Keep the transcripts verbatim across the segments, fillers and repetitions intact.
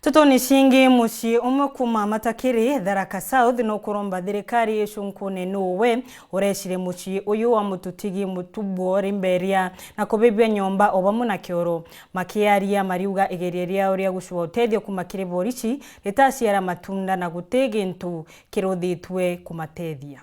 Ntetoni cingi, mucii umwe kuuma Matakiri, Tharaka South, nukuromba thirikari icunkune nuu we urecire mucii uyu wa mututigi mutubwo rimberia na kubibia nyomba o bamwe na kioro. Makiaria, mariuga igeria riao ria gucua utethio kuuma kiri borisi ritaciara matunda na guti gintu kiruthitue kumatethia.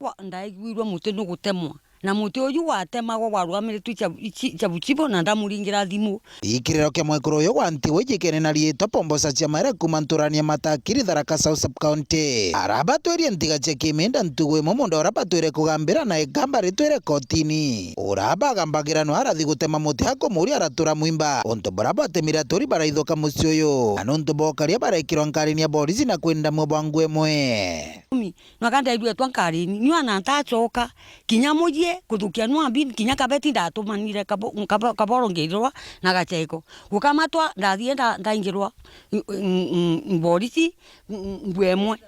Wa-, ndaiguirwe muti nugutemwa, na muti uju gwatemagwa gwarugamirite chabu-, chi-, chabuchibo, na ndamuringira thimu. Ikiriro kia mwekuru uyu wa ntigu ijikene na riitwa Pombosa cia Maere kuuma nturani ya Matakiri, Tharaka South Sub-County. Arabatwirie ntiga cia kiminda ntugu imwe mundu uria batwire kugambira na ikamba ritwire kotini. Uraba agambagira no arathi gutema muti akumuria aratura mwimba. Untu buria bwatemire aturi baraithuka mucii uyu. Na nuntu bwa ukaria barekirwa nkarini ya borisi na kwinda muo bwa nguo imwe. Umi, nwaka ndaigua twa nkarini, nyua na ntacoka, kinya mujie, kuthukia nwambi, kinya kabeti ndatumanire kabo-, kabo-, kaboro ngirirwa na gacheko. Gukamatwa, ndathie nda-, ndaingirwa, ng-, ng-, ng-, borisi, ng-, ng-, nguo imwe.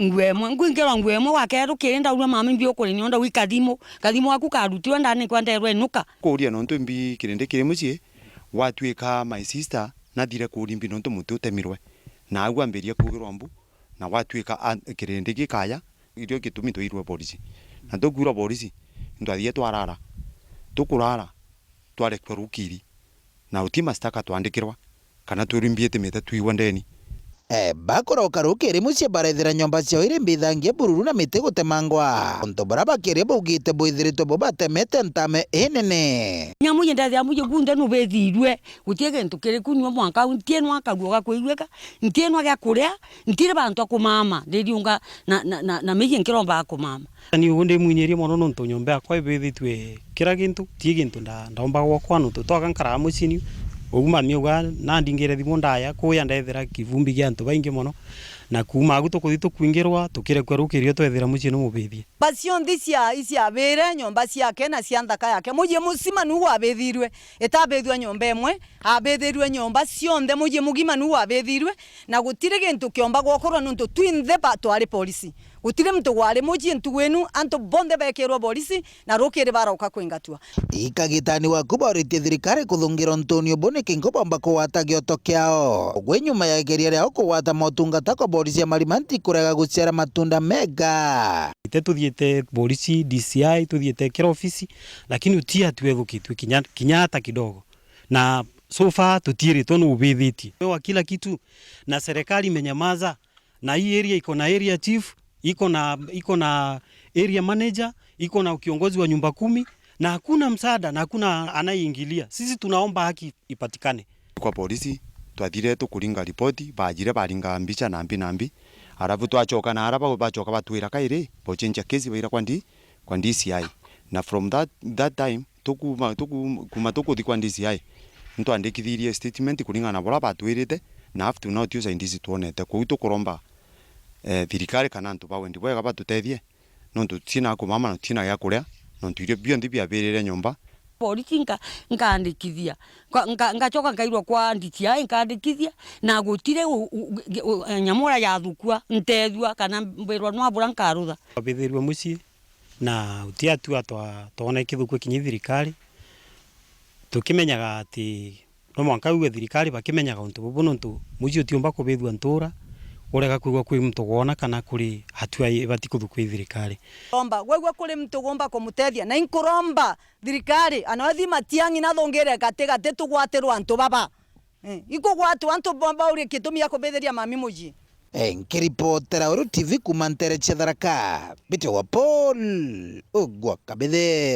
Nguo imwe, nkwingirwa nguo imwe, wa keru kiri ndaurua mami mbi ukuri nionda wi kathimu, kathimu gaku karutirwe ndani kwa nderwe nuka. Kuria nontu mbi kirindi kiri mucii, gwatuika my sister nathire kuuri mbi nontu muti utemirwe. Na au ambiria kuugirwa mbu, na gwatuika a-, kirindi gikaya, irio gitumi twairwe borisi. Na tukwirwa borisi, ntwathie twarara. Tukurara, twarekua rukiri. Na uti mastaka twandikirwa, kana twirwa imbi itimite twigwa ndeni. Eh, bakuroka rukiri mucii barethira nyomba ciao iri mbithangie bururu na miti gutemangwa. Untu buria bakiria baugite bwithiritwe bubatemete ntame inene. Nyamu iji ndethira muji gunthe nubithirwe. Guti gintu kiri ku nyua mwanka au, ntienwa kaguo ga kwiguika, ntienwa gia kuria, ntiri bantu a kumama, ndiriunga na, na, na, na miji nkiromba a kumama. Ni ugu ndimwinyirie mono nontu nyomba yakwa ibithitue kira gintu, ti gintu nda-, ndaumba gwakwa nontu twaga nkaraga mucii ni ugu mami auga nandingire thimu ndaya kuya ndethira kivumbi gia antu baingi mono, na kuuma agu tukuthi tukwingirwa tukirekua rukirio twethira mucii ni mubithie. Nyomba cionthe cia, iciabire nyomba ciake na cia nthaka yake. Muji mucima nu gwabithirwe, itabithua nyomba imwe, abithirwe nyomba cionthe, muji mugima nu gwabithirwe, na gutiri gintu kiomba gwokorwa nontu twinthe ba-, twari polisi. Gutiri muntu gwari muji ntugu inu, antu bonthe bekirwe polisi, na rukiri baroka kwingatwa. Ikagitani waku boritie thirikari kuthungira untuni ubu niki nkubomba kugwata gioto kiao. Ugwe nyuma ya igeria riao kugwata motungata kwa borisi ya Marimanti kurega guciara matunda mega. Ite tuthiite borisi, D C I, tuthiite kira ofisi, lakini uti atu ethukitue kinya, kinya hata kidogo. Na so far tutiiritwe nu ubithitie. Wa kila kitu, na serikali imenyamaza. Na hii area iko na area chief, iko na, iko na area manager, iko na kiongozi wa nyumba kumi, na hakuna msaada na hakuna anayeingilia. Sisi tunaomba haki ipatikane. Kwa polisi, twathire tukuringa ripoti, bajire baringa mbicha na mbi na mbi. Arafu twachoka na ara ba-, bachoka batwira kairi, bochenja kesi baira kwa ndi-, kwa D C I. Na from that, that time, tukuma, tuku-, kuma tukuthi kwa D C I, ntwandikithirie statement kuringana na buria batwirite, na up to now ti usaidizi twonete. Kwou tukuromba, eh, thirikari kana antu ba wendi bwega batutethie, nontu tutina kumama na tutina gia kuria, nontu irio bionthe biabirire nyomba. Borisi nka-, nkandikithia, nka-, nka-, ngachoka nkairwa kwa D C I nkandikithia, na gutire u-, u-, u-, u-, nyamura yathukua, ntethua kana mbirwa nwa buria nkarutha. Twabithirwe mucii, na uti atua twa-, twona ikithukua kinya i thirikari. Tukimenyaga ati no mwanka ugue thirikari bakimenyaga untu bubu, nontu mucii utiumba kubithua ntura urega kwigua kwi muntu gwona kana kuri atua ibati kuthukua i thirikari. Omba, gwegua kuri muntu gumba kumutethia, na inkuromba thirikari, ana athi Matiang'i nathungire gati gati tugwatirwa antu baba. Eh, ikugwatwa antu ba-, baurie gitumi gia kubithiria mami mucii. Eh, nkiripotera Weru T V kuuma ntere cia Tharaka, mbitagwa Paul Ogwa Kabithe.